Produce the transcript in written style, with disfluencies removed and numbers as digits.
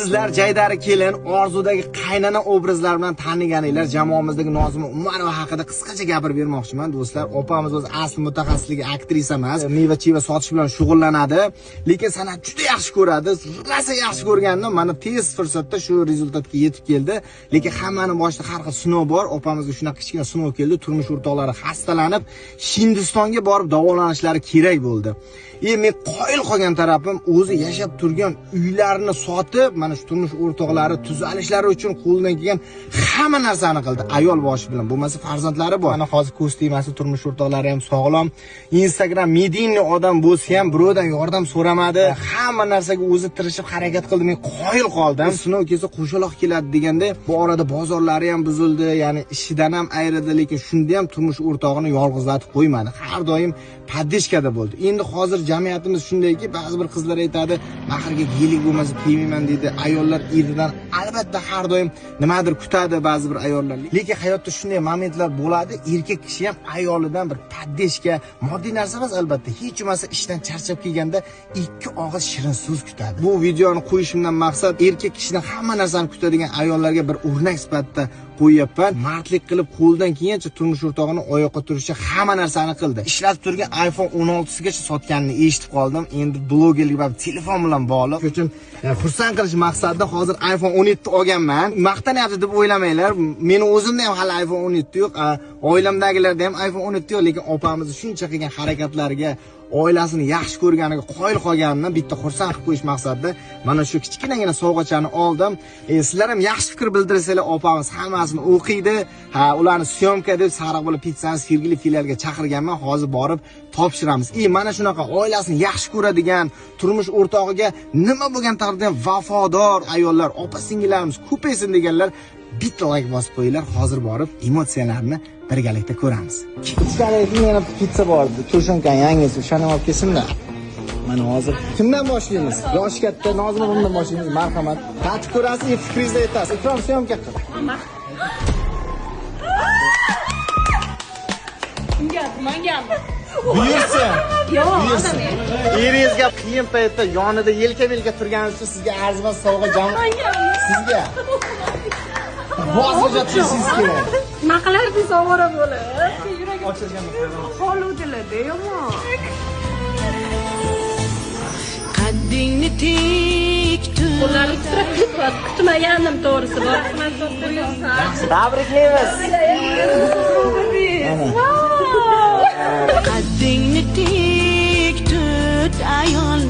Sizlar jaydari kelin, orzudagi qaynona obrazlari bilan taniganinglar jamoamizdagi Nozima Umarova haqida qisqacha gapirib bermoqchiman do'stlar. Opamiz o'zi asl mutaxassisligi aktrisa emas, meva-cheva sotish bilan shug'ullanadi, lekin san'at juda yaxshi ko'radi. Rosa yaxshi ko'rganini mana tez fursatda shu rezultatga yetib keldi. Lekin hammani boshida har xil sinov bor. Opamizga shunaqa kichkina sinov keldi. Turmush o'rtoqlari xastalanib, Hindistonga borib davolanishlari kerak bo'ldi. Men qoyil qolgan tarafim, o'zi yashab turgan uylarini sotib, mana shu turmush o'rtoqlari tuzalishlari uchun qo'lidan kelgan hamma narsani qildi. Ayol boshi bilan, bo'lmasa farzandlari bor. Mana hozir ko'z tegmasi, turmush o'rtoqlari ham sog'lom. Instagram mediyniy odam bo'lsa ham birovdan yordam so'ramadi. Hamma narsaga o'zi tirishib harakat qildi. Men qoyil qoldim. Sinov kelsa qo'shaloq keladi deganda, bu orada bozorlari ham buzildi, ya'ni ishidan ham ayrildi, lekin shunda ham turmush o'rtog'ini yolg'izlatib qo'ymadi. Har doim poddeshkada bo'ldi. Endi hozir jamiyatimiz shundayki, ba'zi bir qizlar aytadi, mahrga gelik bo'lmasa kelmayman deydi. Ayollar eridan albatta har doim nimadir kutadi ba'zi bir ayollar. Lekin hayotda shunday momentlar bo'ladi, erkak kishi ham ayolidan bir poddeshka, moddiy narsa emas albatta, hech bo'lmasa ishdan charchab kelganda ikki og'iz shirin so'z kutadi. Bu videoni qo'yishimdan maqsad erkak kishidan hamma narsani kutadigan ayollarga bir o'rnak sifatida qo'yyapman. Mardlik qilib qo'ldan kelgancha turmush o'rtog'ini oyoqqa turishicha hamma narsani qildi. Ishlatib turgan iPhone 16sigacha sotganini eshitib qoldim. Endi blogerlik va telefon bilan bog'liq. Shuning uchun xursand qilish maqsadida hozir iPhone 17 olganman. Maqtanyapti deb o'ylamanglar. Meni o'zimda ham hali iPhone 17 yo'q, oilamdagilarda ham iPhone 17 yo'q, lekin opamiz shuncha qilgan harakatlariga, oilasini yaxshi ko'rganiga qoyil qolganini bitta xursand qilib qo'yish maqsadida mana shu kichkinagina sovg'achani oldim. Sizlar ham yaxshi fikr bildirsanglar, opamiz hammasini o'qiydi. Ha, ularni syomka deb sariq bo'lib pizzani Sergeli filialiga chaqirganman. Hozir borib topshiramiz. Mana shunaqa oilasini yaxshi ko'radigan, turmush o'rtog'iga nima bo'lgan taqdirda ham vafodor ayollar, opa-singillarimiz ko'paysin deganlar bitta like bosib qo'yinglar. Hozir borib emotsiyalarni birgalikda ko'ramiz. Ichkarida yana pitsa bor, tushonkani yangisi, o'shani olib kelsinda. Mana hozir kimdan boshlaymiz? Yoshi katta Nozima bundan boshlaymiz. Marhamat. Tatib ko'rasiz, fikringizni aytasiz. Ikrom syomka qil. Kimga? Mangami? Buyursin. Yo'q, buyursin. Eringizga qiyin paytda yonida yelka-belka turganingiz uchun sizga arzimas sovg'a jam. Sizga. Bosib yotishingiz kerak. Nima qilardingiz ovora bo'lib? Yuragim ochilgan. Xoluvdilar-da yomon. Qaddingni tik tut. Qo'llarim titrab ketdi. Kutmagandim to'g'risi. Tabriklaymiz. Qaddingni tik tut ayol.